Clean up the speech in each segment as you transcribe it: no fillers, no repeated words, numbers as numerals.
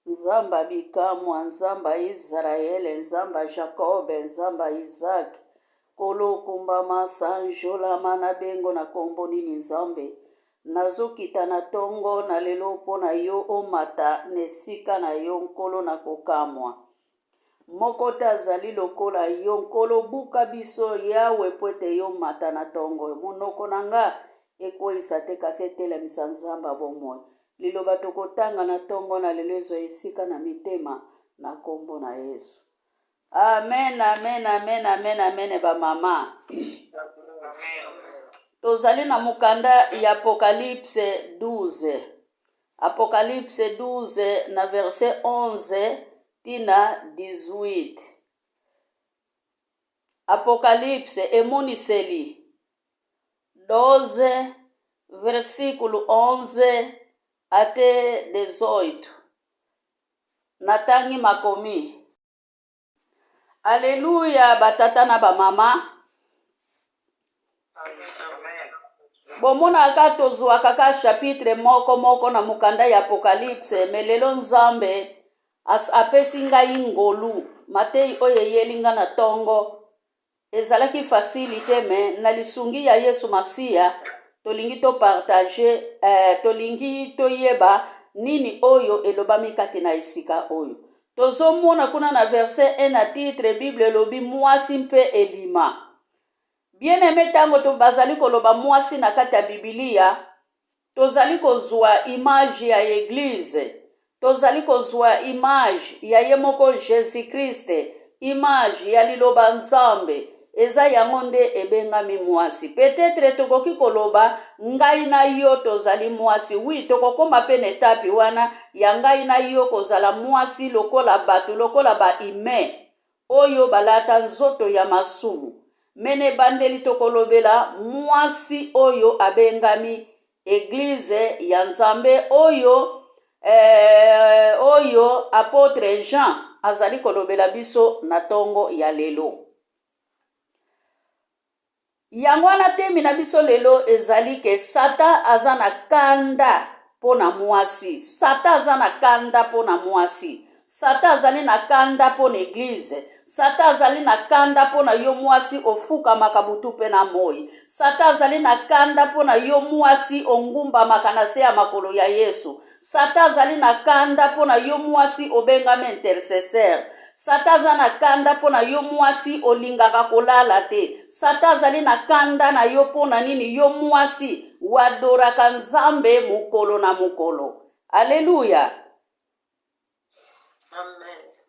Nzambe ya bikamwa, Nzambe ya Yisraele, Nzambe ya Jakobe, Nzambe ya Isaac, Nkolo kumbama, sanjolama na bengo na kombo nini Nzambe? Nazokita na tongo na lelo mpo na yo omata na esika na yo Nkolo na kokamwa. Moko te azali lokola yo Nkolo, buka biso Yawe mpo ete yo mata na tongo. Monoko na nga ekweisa te kasi etelemisa Nzambe ya bomoi. Liloba tokotanga na tongo na lelo ezwa esika na mitema na kombo na Yesu. Amen, amen, amen, amen, amen ba mama. Tozali na mokanda ya Apocalypse 12. Apocalypse 12 na verset 11 tina 18. Apocalypse emoniseli 12 versículo 11 ate 18. Natangi makomi. Aleluya batata na bamama. Bomonaka tozwaka ka chapitre moko moko na mokanda ya Apocalypse, me lelo Nzambe apesi ngai ngolu matei oyo eyeli nga na tongo Ezalaki facile te mais na lisungi ya Yesu Masiya tolingi to partager eh, tolingi toyeba nini oyo elobami kati na esika oyo. Tozomona kuna na verset 1 na titre Bible elobi mwasi mpe elima. Bien aime ntango to bazali koloba mwasi na kati ya Biblia Tozali kozua image ya eglise, tozali kozua image ya ye moko Jesus Christ, image ya liloba Nzambe. Eza yango nde ebengami mwasi. Peut-etre tokoki koloba ngai na yo tozali mwasi. Oui, tokokoma pe na etape wana ya ngai na yo kozala mwasi lokola bato, lokola ba humain oyo balata nzoto ya masumu. Me na ebandeli tokolobela mwasi oyo abengami eglize ya Nzambe oyo eh, oyo apotre Jean azali kolobela biso na tongo ya lelo. Yango wana temi na biso lelo ezali ke Satan aza na kanda mpo na mwasi. Satan aza na kanda mpo na mwasi. Satan azali na kanda mpo na eglize. Satan azali na kanda mpo na yo mwasi ofukamaka butu mpe na moi. Satan azali na kanda mpo na yo mwasi ongumbamaka na se ya makolo ya Yesu. Satan azali na kanda mpo na yo mwasi obengami intercesseur. Satan aza na kanda mpo na yo mwasi olingaka kolala te. Satan azali na kanda na yo mpo na nini yo mwasi wadoraka Nzambe mokolo na mokolo. Aleluya.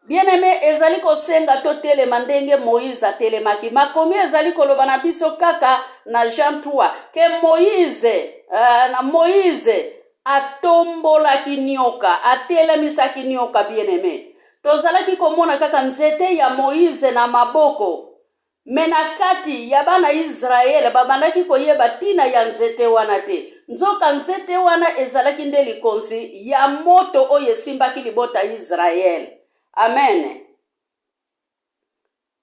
Bien-aime, ezali kosenga totelema ndenge Moïse atelemaki. Makomi ezali koloba na biso kaka na Jean 3 ke Moïse, uh, na Moïse atombolaki nyoka, atelemisaki nyoka. Bien-aime, tozalaki komona kaka nzete ya Moïse na maboko Me na kati ya bana Yisraele babandaki koyeba ntina ya nzete wana te. Nzoka nzete wana ezalaki nde likonzi ya moto oyo esimbaki libota Yisraele. Amen.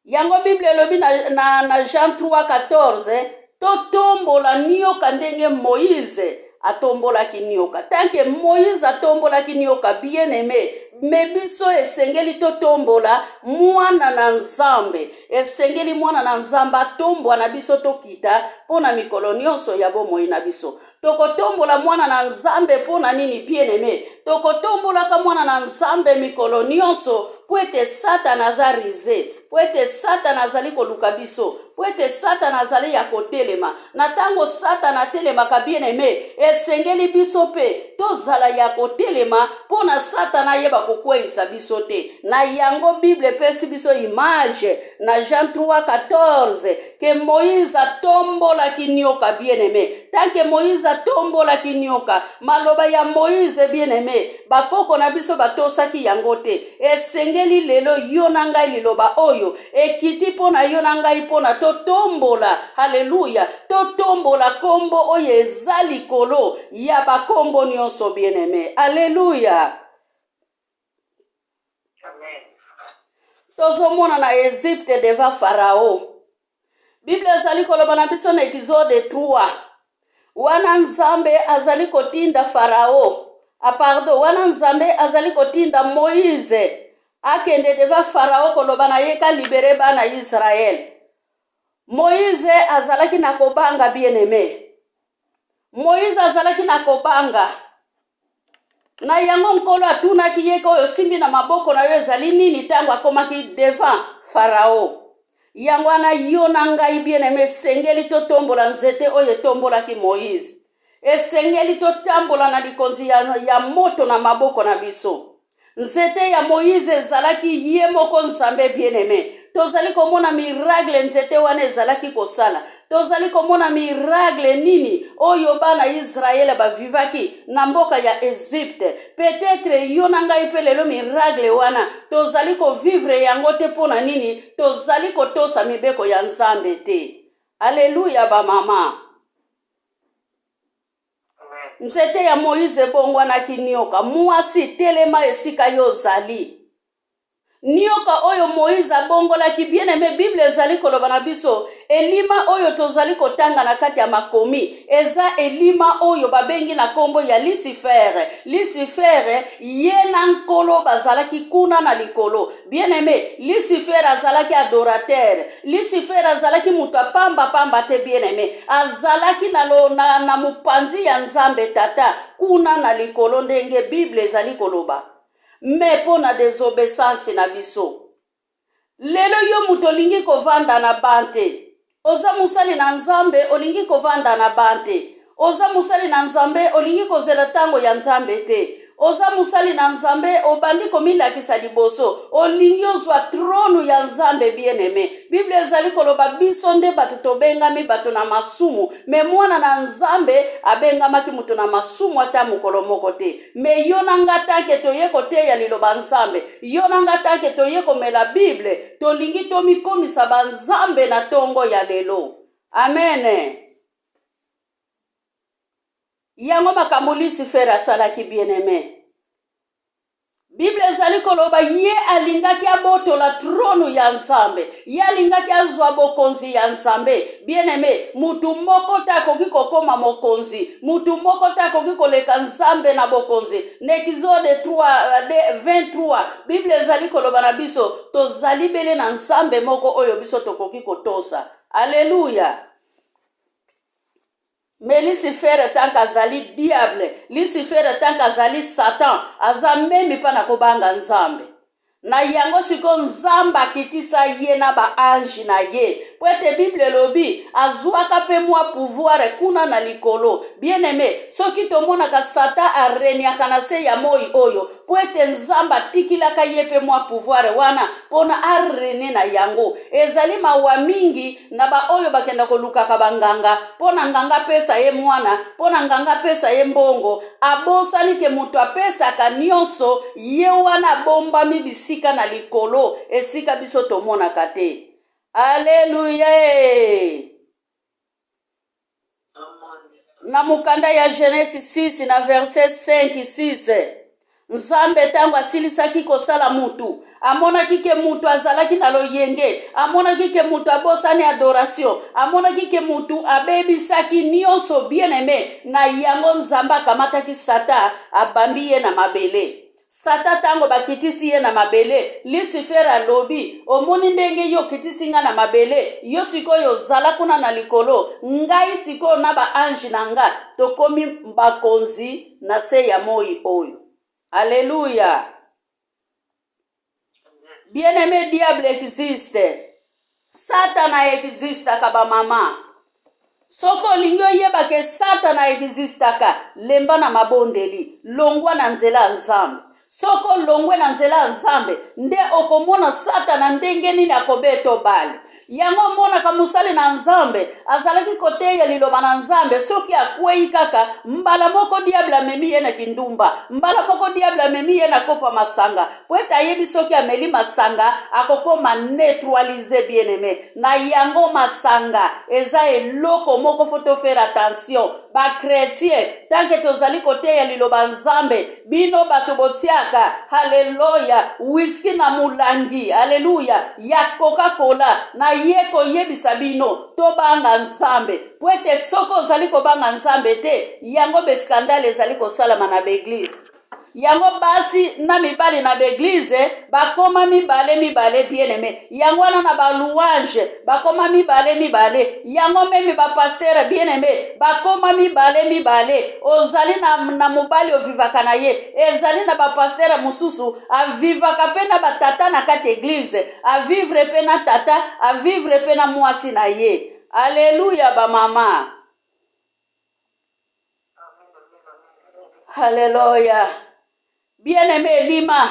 Yango Biblia elobi na, na, na Jean 3:14 totombola nioka ndenge Moïse atombolaki nioka. Tanke Moïse atombolaki nioka, bien aime, me biso esengeli totombola mwana na Nzambe. Esengeli mwana na Nzambe atombwa na biso tokita mpo na mikolo nyonso ya bomoi na biso. Tokotombola mwana na Nzambe mpo na nini, bien aime? Tokotombolaka mwana na Nzambe mikolo nyonso mpo ete Satana aza rize, mpo ete Satana azali koluka biso, mpo ete Satana azali ya kotelema. Na ntango Satana atelemaka, bien aime, esengeli biso mpe tozala ya kotelema mpo na Satana ayeba kokweisa biso te. Na yango Bible epesi biso image na Jean 3:14 ke Moïse atombolaki nioka, bien aime. Tant que Moïse atombolaki nioka, maloba ya Moïse, bien aime, bakoko na biso batosaki yango te. Esengeli lelo yo na ngai liloba oyo ekiti mpo na yo na ngai mpo na totombola, haleluya, totombola kombo oyo eza likolo ya bakombo nyonso, bien aime, aleluya. Tozomona na Egypte devant Farao. Biblia ezali koloba na biso na Exode 3 wana Nzambe azali kotinda Farao. A pardon, wana Nzambe azali kotinda Moïse akende devant Farao koloba na ye ka libere bana Israël. Moïse azalaki na kobanga bien-aimé. Moïse azalaki na kobanga. Na yango Nkolo atunaki ye ke oyo osimbi na maboko na yo ezali nini ntango akomaki devant Farao. Yango wana yo na ngai bien-aimé esengeli totombola nzete oyo etombolaki Moïse. Esengeli totambola na likonzi ya, ya moto na maboko na biso. Nzete ya Moïse ezalaki ye moko Nzambe bien-aimé. Tozali komona miracle nzete wana ezalaki kosala. Tozali komona miracle nini oyo bana Israël bavivaki na mboka ya Egypte. Peut-être yo na ngai mpe lelo miracle wana tozali kovivre yango te mpo na nini? Tozali kotosa mibeko ya Nzambe te. Aleluya ba mama. Nzete ya Moize ebongwanaki nioka. Mwasi, telema esika yo ozali. Nioka oyo Moize abongolaki, bien aime, Bible ezali koloba na biso, elima oyo tozali kotanga na kati ya makomi, eza elima oyo babengi na kombo ya Lisifere. Lisifere, ye na Nkolo bazalaki kuna na likolo. Bien aime, Lucifer azalaki adorateur. Lucifer azalaki moto ya pamba pamba te, bien aime. Azalaki na, lo, na, na mopanzi ya Nzambe Tata kuna na likolo ndenge Bible ezali koloba. Mais mpo na desobeissance na biso. Lelo yo moto olingi kovanda na ban te. Oza mosali na Nzambe olingi kovanda na ban te. Oza mosali na Nzambe olingi kozela ntango ya Nzambe te. Oza mosali na Nzambe obandi komilakisa liboso, olingi ozwa trone ya Nzambe bien aime. Bible ezali koloba biso nde bato tobengami bato na masumu, me mwana na Nzambe abengamaki moto na masumu ata mokolo moko te. Me yo na nga tanke toye koteya liloba Nzambe, yo na nga tanke toye komela Bible, tolingi tomikomisa ba Nzambe na tongo ya lelo. Amen. Yango makambo Lucifer asalaki bien aime. Bible ezali koloba ye alingaki abotola trone ya Nzambe, ye alingaki azwa bokonzi ya Nzambe. Bien aime, mutu moko te akoki kokoma mokonzi, mutu moko te akoki koleka Nzambe na bokonzi. Na Exode 3, 23, Bible ezali koloba na biso tozali bele na Nzambe moko oyo biso tokoki kotosa. Aleluya! Mais Lucifer tant qu'azali diable, Lucifer tant qu'azali Satan, aza meme pa na kobanga Nzambe. Na yango siko Nzambe akitisa ye na ba ange na ye, po ete Bible elobi azwaka pe mwa pouvoir kuna na likolo. Bien aime, soki tomonaka Satan aregnaka na se ya moi oyo, po ete Nzambe atikilaka ye pe mwa pouvoir wana pona arene na yango. Ezali mawa mingi na baoyo bakenda kolukaka banganga mpo na nganga apesa ye mwana, mpo na nganga apesa ye mbongo. Abosani ke moto apesaka nyonso ye wana abombami bisika na likolo, esika biso tomonaka te. Aleluya! Na mokanda ya Genese 6 na verset 5 6, Nzambe ntango asilisaki kosala mutu, amonaki ke mutu azalaki na loyenge, amonaki ke mutu abosani adoration, amonaki ke mutu abebisaki nyonso bien aime. Na yango Nzambe akamataki Satan, abambi ye na mabele. Satan tango bakitisi ye na mabele, Lucifer alobi, omoni ndenge yo okitisi nga na mabele, yo sikoyo zala kuna na likolo, ngai sikoyo na ba ange na nga tokomi bakonzi na se ya moi oyo. Alleluia! Bien-aimé, diable existe. Satana existaka ba mama. Soki olingi oyeba ke Satana existaka, lemba na mabondeli, longwa na nzela ya Nzambe. Soki olongwe na nzela ya Nzambe, nde okomona Satana ndenge nini akobeta obale. Yango omonaka mosali na Nzambe azalaki koteya liloba na Nzambe, soki akwei kaka mbala moko diable amemi ye na kindumba, mbala moko diable amemi ye na kopa masanga, po ete ayebi soki ameli masanga akokoma neutralise bien aime. Na yango masanga eza eloko moko faut to faire attention ba chretien, tant que tozali koteya liloba Nzambe. Bino bato botiaka haleluya whisky na mulangi haleluya ya Coca-Cola, na ye koyebisa bino tobanga Nzambe, po ete soki ozali kobanga Nzambe te, yango be scandale ezali kosalama na ba eglise. Yango basi na mibali na baeglize bakoma mibale mibale, bien-aime. Yango wana na ba louange bakoma mibale mibale. Yango meme ba pasteur, bien-aime, bakoma mibale mibale. Ozali na, na mobali ovivaka na ye. Ezali na ba pasteur mosusu avivaka pe na ba tata na kati eglise, avivre pe na tata, avivre pe na mwasi na ye. Alleluia ba mama. Haleluya. Bien-aime Elima,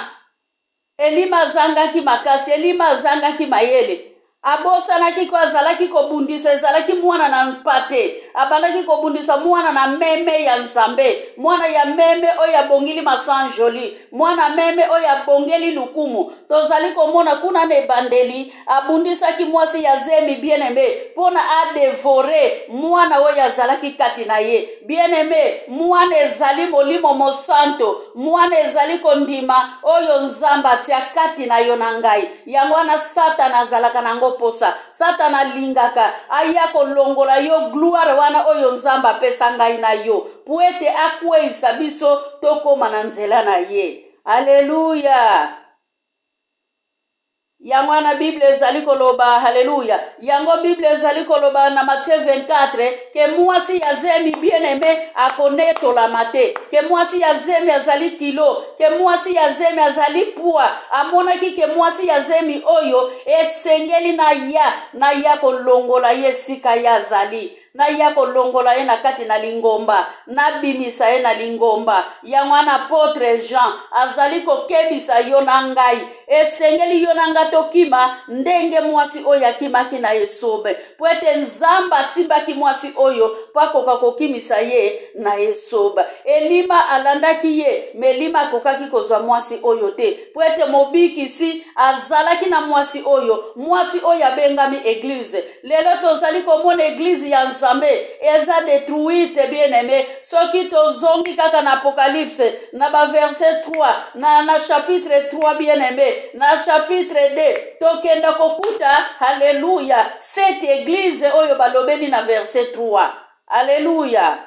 Elima azangaki makasi, Elima azangaki mayele. Abosanaki ko azalaki kobundisa, ezalaki mwana na mpate, abandaki kobundisa mwana na meme ya Nzambe, mwana ya meme oyo abongili masanjoli, mwana meme oyo abongeli lukumu. Tozali komona kuna na ebandeli abundisaki mwasi ya zemi, bien-aime, mpo na adevore mwana oyo azalaki kati na ye. Bien-aime, mwana ezali Molimo Mosanto, mwana ezali kondima oyo Nzambe atia kati na yo na ngai. Yango wana Satana azalaka na yango mposa. Satana alingaka aya kolongola yo gloire wana oyo Nzambe apesa ngai na yo, mpo ete akweisa biso tokoma na nzela na ye. Aleluya! Yango wana Bible ezali koloba, haleluya. Yango Bible ezali koloba na Matthieu 24 ke mwasi ya zemi bien-aime akonetolama te, ke mwasi ya zemi azali kilo, ke mwasi ya zemi azali pwa. Amonaki ke mwasi ya zemi oyo esengeli na ya na ya kolongola ye esika ye azali. Naya kolongola ye na kati na lingomba, nabimisa ye na lingomba. Yango wana apotre Jean azali kokebisa yo na ngai, esengeli yo na ngai tokima ndenge mwasi oyo akimaki na esobe, mpo ete Nzambe asimbaki mwasi oyo mpo akoka kokimisa ye na esobe. Elima alandaki ye, me Elima akokaki kozwa mwasi oyo te, mpo ete Mobikisi azalaki na mwasi oyo, mwasi oyo abengami Eglise. Lelo tozali komona eglise ya Nzambe eza detruite, bien aime. Soki tozongi kaka na Apocalypse na ba verset 3 na, na chapitre 3, bien aime, na chapitre 2 tokenda kokuta, haleluya, cette eglise oyo balobeli na verset 3. Haleluya.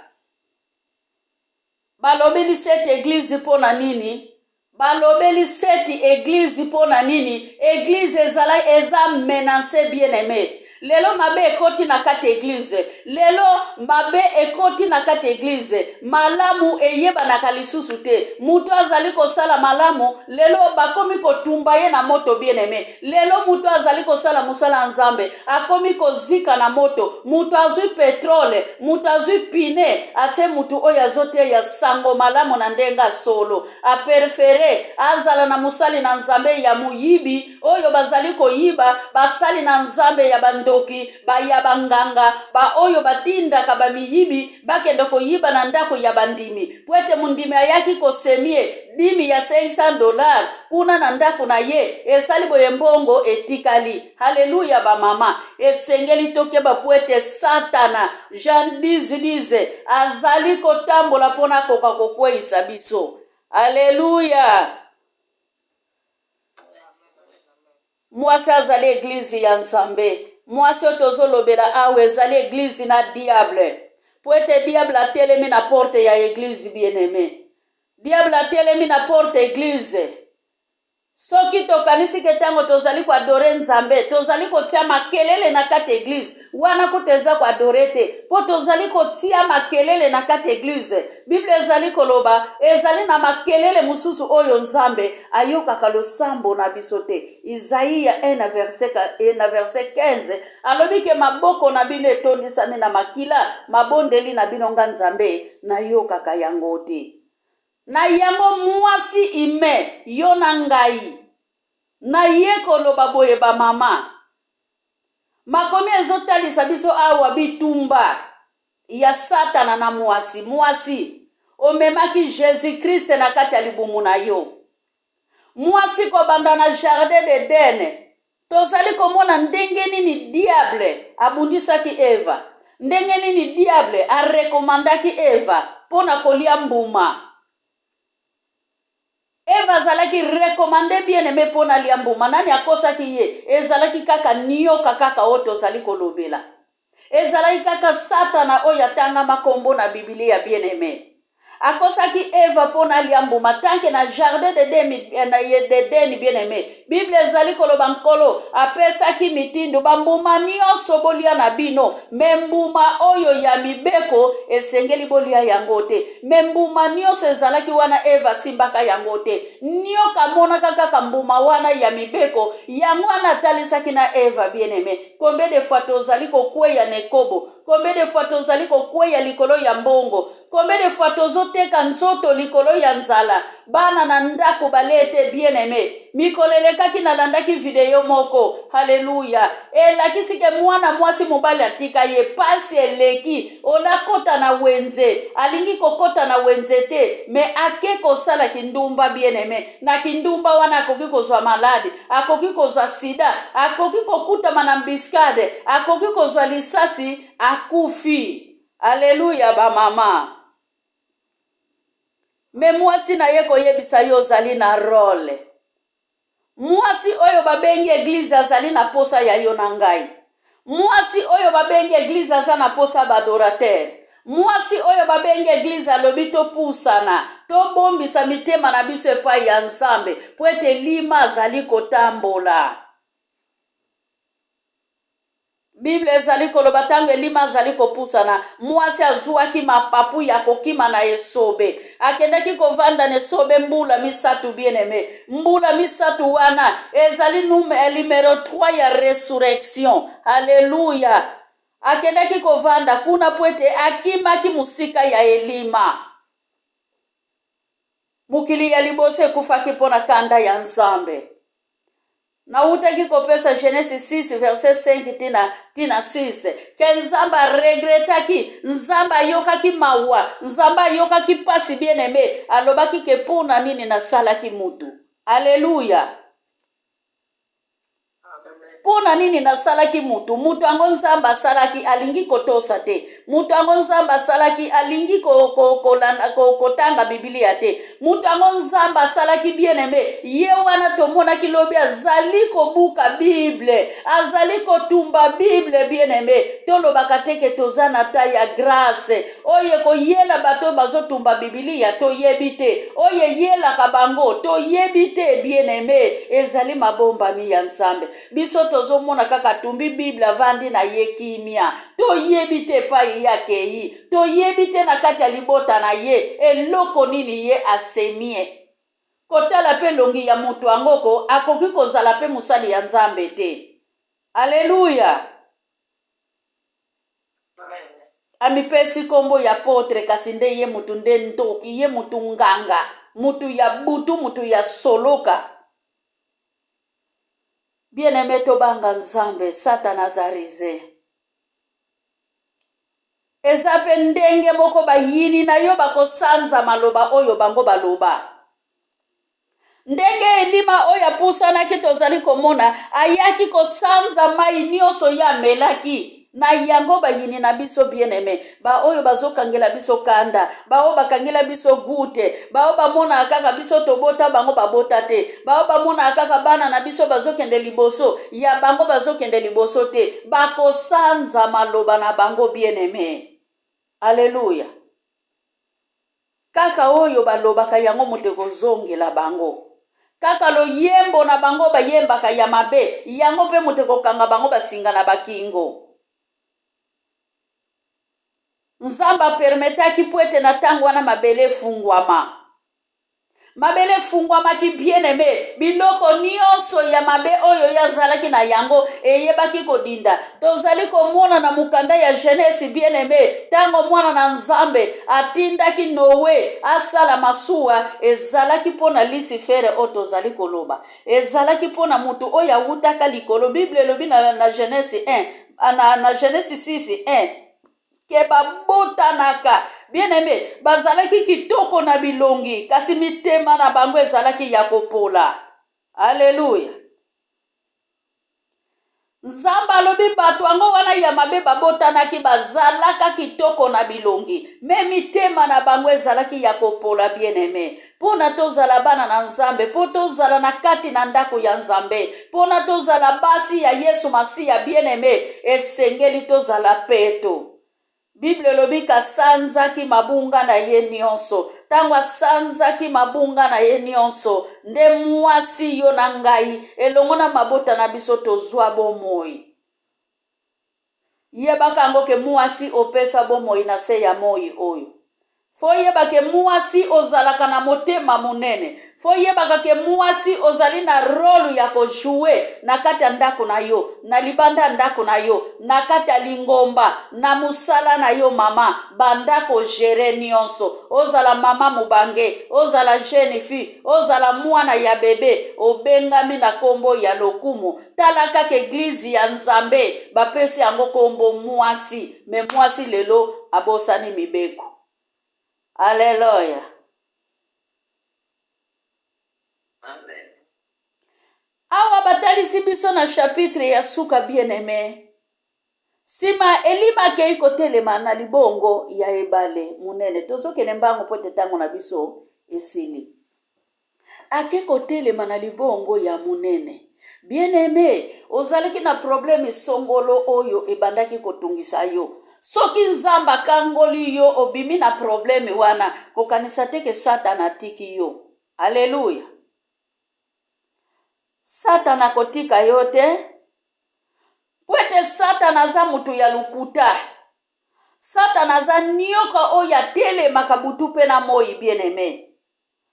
Balobeli cette eglise mpo na nini? Balobeli cette eglise mpo na nini? Eglise ezala eza menace, bien aime. Lelo mabe ekoti na kati eglise. Lelo mabe ekoti na kati eglise. Malamu eyebanaka lisusu te. Moto azali kosala malamu, lelo bakomi kotumba ye na moto, bien aime. Lelo moto azali kosala mosala ya Nzambe akomi kozika na moto. Moto azwi petrole, moto azwi pine, atie moto oyo azoteya sango malamu na ndenge ya solo. Aperfere azala na mosali na Nzambe ya moyibi oyo bazali koyiba, basali na Nzambe ya bandoki, ba ya banganga, ba oyo batindaka ba miyibi bakende koyiba na ndako ya bandimi, po ete mondimi ayaki kosemie dimi ya 500 dollars kuna na ndako na ye, esali boye mbongo etikali. Haleluya ba mama, esengeli tokeba po ete Satana, Jean 10 10, azali kotambola mpo na akoka kokweisa biso. Haleluya. Mwasi azali eglise ya Nzambe. Mwasi oyo tozolobela awa ezali eglise na diable. Po ete diable atelemi na porte ya eglise, bien-aime. Diable atelemi na porte eglise. Soki tokanisi ke ntango tozali koadore Nzambe, tozali kotia makelele na kati eglise, wana kutu eza koadore te, mpo tozali kotia makelele na kati eglise. Biblia ezali koloba, ezali na makelele mosusu oyo Nzambe ayokaka losambo na biso te. Isaia 1 na verset, na verset 15 alobi ke maboko na bino etondisami na makila, mabondeli na bino nga Nzambe nayokaka yango te. Na yango mwasi ime yo na ngai naye koloba boye ba mama, makomi ezotalisa biso awa bitumba ya Satana na mwasi. Mwasi, omemaki Jesus Christ na kati ya libumu na yo. Mwasi, kobanda na jardin d'Eden, tozali komona ndenge nini diable abundisaki Eva, ndenge nini diable arekomandaki Eva mpo na kolia mbuma. Eva azalaki recommande bien aime mpo na lia mbuma. Nani akosaki ye? Ezalaki kaka nioka kaka oyo tozali kolobela. Ezalaki kaka Satana oyo atangama kombo na Biblia, bien aime. Akosaki Eva mpo na alia mbuma tanke na jardin d'Eden, eh, bien aimé. Bible ezali koloba Nkolo apesaki mitindo bambuma nyonso bolia na bino, me mbuma oyo ya mibeko esengeli bolia yango te. Me mbuma nyonso ezalaki wana, Eva asimbaka yango te. Nyoka amonaka kaka mbuma wana ya mibeko, yango wana atalisaki na Eva, bien aimé. Combien de fois tozali kokweya na ekobo? Combien de fois tozali kokweya likolo ya mbongo? Combien de fois tozoteka nzoto likolo ya nzala? Bana na ndako balee te, bien aimé. Mikolo elekaki nalandaki video moko, haleluya, elakisi ke mwana mwasi mobali atika ye, pasi eleki, olakota na wenze, alingi kokota na wenze te, me ake kosala kindumba, bien aimé. Na kindumba wana akoki kozwa maladi, akoki kozwa sida, akoki kokutama na mbiskade, akoki kozwa lisasi, akufi. Aleluya ba mama. Me mwasi na ye koyebisa yo ozali na role. Mwasi oyo babengi eglize azali na posa ya yo na ngai. Mwasi oyo babengi eglize aza na posa ba adorateur. Mwasi oyo babengi eglize alobi topusana, tobombisa mitema na biso epai ya Nzambe, mpo ete lima azali kotambola. Biblia ezali koloba ntango Elima azali kopusana, mwasi azwaki mapapu ya kokima na esobe. Akendaki kovanda na esobe mbula misatu, bien-aime. Mbula misatu wana ezali numero 3 ya resurrection. Aleluya! Akendaki kovanda kuna mpo ete akimaki mosika ya Elima. Mokili ya liboso ekufaki mpo na kanda ya Nzambe. Nawutaki kopesa Genese 6 verset 5 tina, tina 6 ke Nzambe aregretaki, Nzambe ayokaki mawa, Nzambe ayokaki mpasi, bien aime, alobaki ke mpo na nini nasalaki mutu. Aleluya! Mpo na nini nasalaki mutu? Mutu yango Nzambe asalaki alingi kotosa te. Mutu yango Nzambe asalaki alingi kotanga ko, ko, ko, ko Biblia te. Moto yango Nzambe asalaki, bien aime, ye wana tomonaki lobi azali kobuka Bible, azali kotumba Bible, bien aime. Tolobaka te ke toza na ta ya grace oyo ekoyela bato bazotumba Biblia, toyebi te oyo eyelaka bango, toyebi te, bien aime. Ezali mabombami ya Nzambe. Biso tozomona kaka atumbi Bible, avandi na ye kimia, toyebi te epai ye akei. Toyebi te na kati ya libota na ye eloko nini ye asemie. Kotala mpe elongi ya moto yango ko, akoki kozala mpe mosali ya Nzambe te. Aleluya! Amipesi nkombo ya apotre, kasi nde ye motu nde ndoki, ye motu nganga, motu ya butu, motu ya soloka. Bien-aime, tobanga Nzambe, Satana aza ruse. Eza pe ndenge moko bayini na yo bakosanza maloba oyo bango baloba. Ndenge elima oyo apusanaki tozali komona ayaki kosanza mai nyonso ye amelaki. Na yango bayini na biso, bien-aime, baoyo bazokangela biso kanda, baoyo bakangela biso gute, baoyo bamonaka kaka biso tobota bango babota te, baoyo bamonaka kaka bana na biso bazokende liboso ya bango bazokende liboso te, bakosanza maloba na bango, bien-aime. Aleluya! Kaka oyo balobaka yango moto ekozongela bango. Kaka loyembo na bango bayembaka ya mabe, yango mpe moto ekokanga bango basinga na bakingo. Nzambe apermetaki mpo ete na ntango wana mabele efungwama. Mabele efungwamaki, bien aime, biloko nyonso ya mabe oyo ye azalaki na yango eyebaki kodinda. Tozali komona na mokanda ya Genese, bien aime, ntango mwana na Nzambe atindaki Noe asala masuwa, ezalaki mpo na Lisifere oyo tozali koloba. Ezalaki mpo na moto oyo awutaka likolo. Bible elobi na, na Genese 1, na Genese 6 1 ke babotanaka, bien aime, bazalaki kitoko na bilongi, kasi mitema na bango ezalaki ya kopola. Aleluya! Nzambe alobi bato yango wana ya mabe babotanaki, bazalaka kitoko na bilongi, me mitema na bango ezalaki ya kopola. Bien aime, mpo na tozala bana na Nzambe, mpo tozala na kati na ndako ya Nzambe, mpo na tozala basi ya Yesu Masiya, bien aime, esengeli tozala peto. Bible elobi kasanzaki mabunga na ye nyonso. Ntango asanzaki mabunga na ye nyonso, nde mwasi yo na ngai elongo na mabota na biso tozwa bomoi. Yebaka yango ke mwasi opesa bomoi na se ya moi oyo. Fo yeba ke mwasi ozalaka na motema monene. Fo yebaka ke mwasi ozali na role ya ko jouer na kati ya ndako na yo, na libanda ya ndako na yo, na kati ya lingomba, na mosala na yo mama, banda ko gerer nionso. Ozala mama mobange, ozala jeune fille, ozala mwana ya bebe, obengami na kombo ya lokumu. Tala kaka eglise ya Nzambe bapesi yango kombo mwasi, me mwasi lelo abosani mibeko. Aleluya. Amen. Awa batalisi biso na chapitre ya suka bien aime. Sima Elima akei kotelema na libongo ya ebale monene. Tozokende mbangu mpo ete ntango na biso esili. Ake kotelema na libongo ya monene. Bien aime, ozalaki na probleme songolo oyo ebandaki kotungisa yo. Soki Nzambe akangoli yo, obimi na probleme wana, kokanisa te ke Satana atiki yo. Aleluya! Satana akotika yo te, mpo ete Satana aza moto ya lokuta. Satana aza nioka oyo atelemaka butu mpe na moi, bien aime.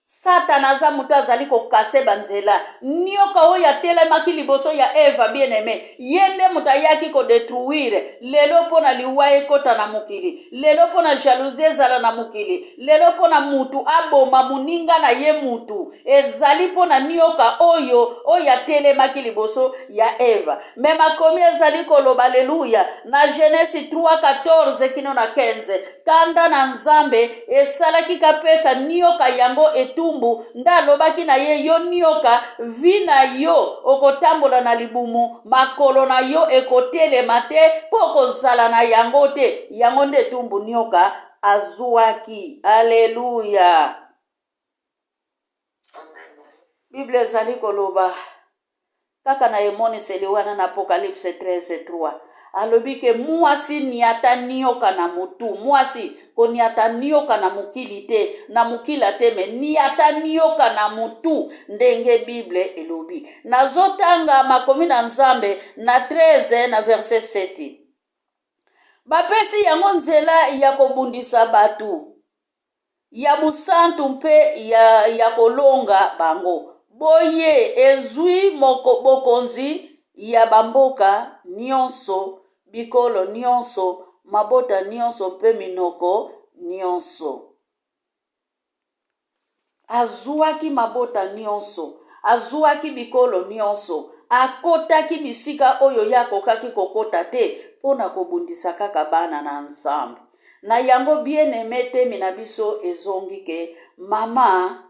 Satana aza moto azali kokase banzela. Nioka oyo atelemaki liboso ya Eva, bien aime, ye nde moto ayaki kodetruire lelo mpo na liwa ekota na mokili, lelo mpo na jalousie ezala na mokili, lelo mpo na mutu aboma moninga na ye mutu. Ezali mpo na nioka oyo oyo atelemaki liboso ya Eva. Me makomi ezali koloba, aleluya, na Genesi 3:14 kino na 15, kanda na Nzambe esalaki kapesa nioka yango etumbu, nde alobaki na ye, yo nioka, vi na yo okotambola na libumu, makolo na yo ekotelema te, mpo okozala na yango te. Yango nde etumbu nioka azwaki. Aleluya. Biblia ezali koloba kaka na emoniseli wana na Apocalypse 13:3 alobi ke mwasi niata nioka na motu, mwasi koniata nioka na mokili te, na mokila te, me niata nioka na motu, ndenge Bible elobi. Nazotanga makomi na Nzambe na 13 na verset 7. Bapesi yango nzela ya kobundisa bato ya bosantu mpe ya, ya kolonga bango. Boye ezwi moko, bokonzi ya bamboka nyonso, bikolo nyonso, mabota nyonso mpe minoko nyonso. Azwaki mabota nyonso, azwaki bikolo nyonso, akotaki bisika oyo ye akokaki kokota te mpo na kobundisa kaka bana na Nzambe. Na yango bien aime temi na biso ezongi ke mama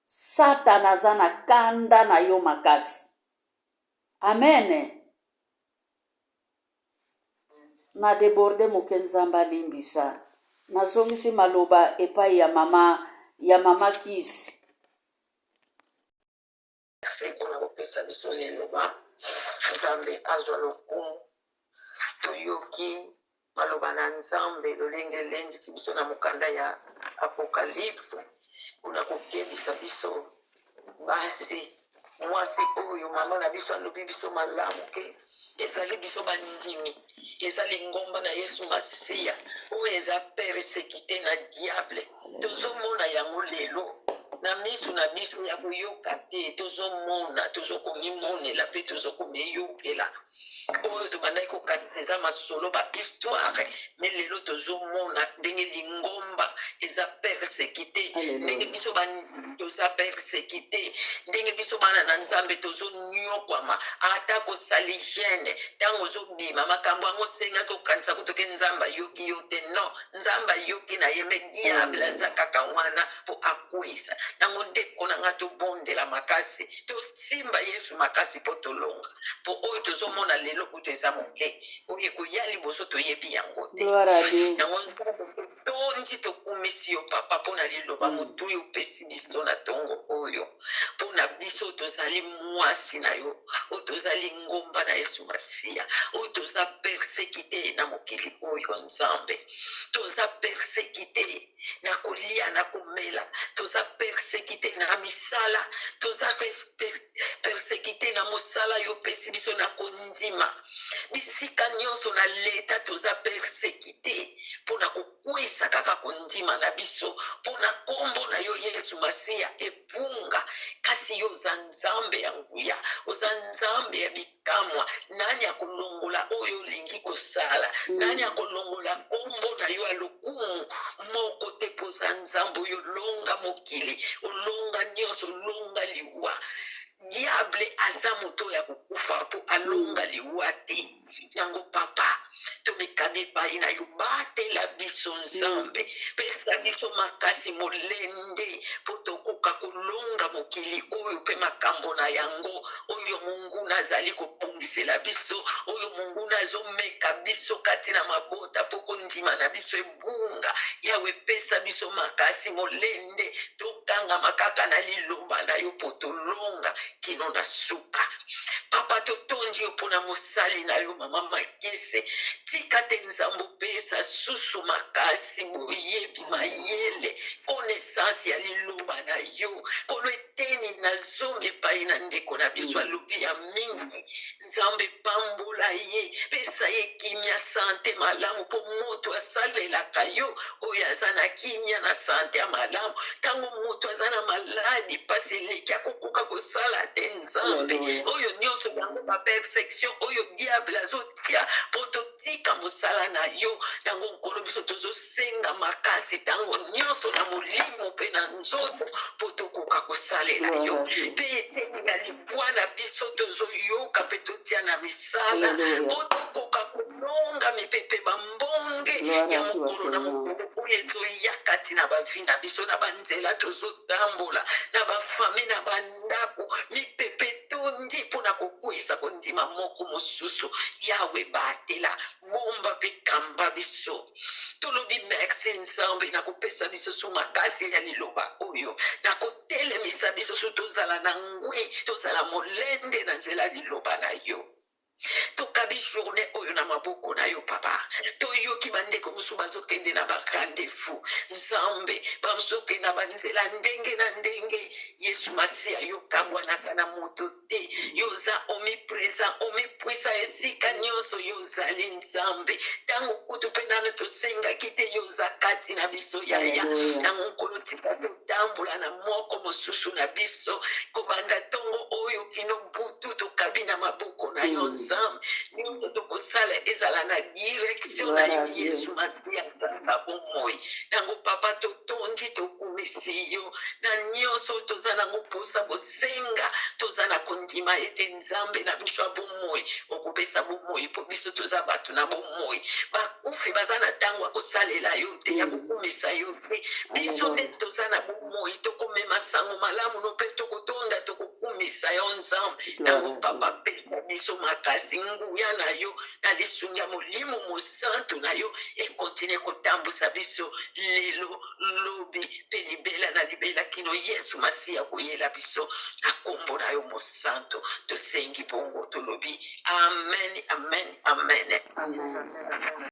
satana aza na kanda na yo makasi. Amen. Na deborde moke Nzambe alimbisa. Nazongisi maloba epai ya mama ya mama Kisi. Merci pona kopesa biso liloba. Nzambe azwa lokumu. Toyoki maloba na Nzambe lolenge elendisi biso na mokanda ya Apocalypse mpona kokebisa biso basi. Mwasi oyo mama na biso alobi biso malamu ke ezali biso bandimi, eza lingomba na Yesu Masiya oyo eza persekite na diable. Tozomona yango lelo na misu na biso ya koyoka te, tozomona, tozokomimonela mpe tozokomiyokela. Oyo tobandaki kokanisa eza masolo ba histoire, me lelo tozomona ndenge lingomba eza persekite, ndenge biso ba toza persekite, ndenge biso bana na Nzambe tozonyokwama. Ata kosali jeune ntango ozobima makambo yango osengaki okanisa kutu ke Nzambe ayoki yo te. Non, Nzambe ayoki na ye, me diable aza kaka wana mpo akweyisa nango. Ndeko na nga, tobondela makasi, tosimba Yesu makasi mpo tolonga, mpo oyo tozomona lelo. lelo kutu eza moke, oyo ekoya liboso toyebi yango te. Gloire à Dieu. Yango Nzambe, totondi, tokumisi yo papa mpo na liloba motuya opesi biso na ntongo oyo. Mpo na biso oyo tozali mwasi na yo, oyo tozali ngomba na Yesu Masiya, oyo toza persécuté na mokili oyo, Nzambe, toza persécuté na kolia, na komela, toza persécuté na misala, toza persécuté na mosala yo opesi biso na kondima, bisika nyonso na leta toza persécuté mpo na kokwisa kaka kondima na biso, mpo na nkombo na yo Yesu Masiya ebunga. Kasi yo oza Nzambe ya nguya, oza Nzambe ya bikamwa. Nani akolongola oyo olingi kosala? Nani akolongola nkombo na yo ya lokumu? Moko te, mpo oza Nzambe oyo olonga mokili, olonga nyonso, olonga liwa. Diable aza moto oyo akokufa mpo alonga liwa te. Yango papa, tomikabi epai na yo, batela biso Nzambe, pesa biso makasi, molende, mpo tokoka kolonga mokili oyo mpe makambo na yango oyo monguna azali kobongisela biso, oyo monguna azomeka biso kati na mabota mpo kondima na biso ebunga. Yawe, pesa biso makasi, molende, tokangama kaka na liloba na yo mpo tolonga kino na suka. Papa, totondi yo mpona mosali na yo mama Makese. Tika te Nzambe opesa susu makasi, boyebi, mayele, connaissance ya liloba na yo. Kolo, eteni na zomi epai na ndeko na biso alobi ya mingi. Nzambe, pambola ye, pesa ye kimia, santé malamu, mpo moto asalelaka yo oyo aza na kimia na santé ya malamu. Ntango moto aza na maladi, mpasi eleki, akokoka kosala te. Nzambe, oyo nyonso yango bapersécution oyo diable azotia mpo totika mosala na yo. Yango Nkolo, biso tozosenga makasi ntango nyonso na molimo mpe na nzoto mpo tokoka kosalela yo. Mpe eteni ya libwa na biso tozoyoka mpe totia na misala mpo tokoka kolonga mipepe, bambonge ya mokolo na mokolo oyo ezoya kati na bavie na biso, na banzela tozotambola, na bafamille, na bandako. Mipepe etondi mpona kokweyisa kondima moko mosusu. Yawe, batela, bomba mpe kamba biso. Tolobi merci Nzambe na kopesa biso su makasi ya liloba oyo, na kotelemisa biso su, tozala na ngwi, tozala molende na nzela ya liloba na yo. Tokabi journée oyo na maboko na yo papa. Toyoki bandeko mosusu bazokende na barendez-vous. Nzambe, bazokende na banzela ndenge na ndenge. Yesu Masiya, yokabwanaka na moto te. Yo oza omniprésent, omnipuissant, esika nyonso yo ozali Nzambe. Ntango kutu mpe nano tosengaki te, yo oza kati na biso, yaya. Yango Nkolo, tika totambola na moko mosusu na biso kobanda ntongo oyo kino butu. Tokabi na maboko na yo Nzambe. Nyonso tokosala ezala na direction na yo Yesu Masiya, Nzambe ya bomoi. Yango papa, totondi, tokumisi yo na nyonso toza nango mposa bosenga. Toza na kondima ete Nzambe na biso ya bomoi okopesa bomoi, mpo biso toza bato na bomoi. Bakufi baza na ntango ya kosalela yo te, ya kokumisa yo te. Biso nde toza na bomoi, tokomema sango malamu no mpe tokotonda, tokokumisa yo Nzambe. Yango papa, pesa biso makasi, nguya na yo na lisungi ya Molimo Mosantu na yo ekontinue kotambusa biso lelo, lobi mpe libela na libela, kino Yesu Masiya koyela biso. Na nkombo na yo mosantu tosengi bongo, tolobi amen, amen, amen. Amen.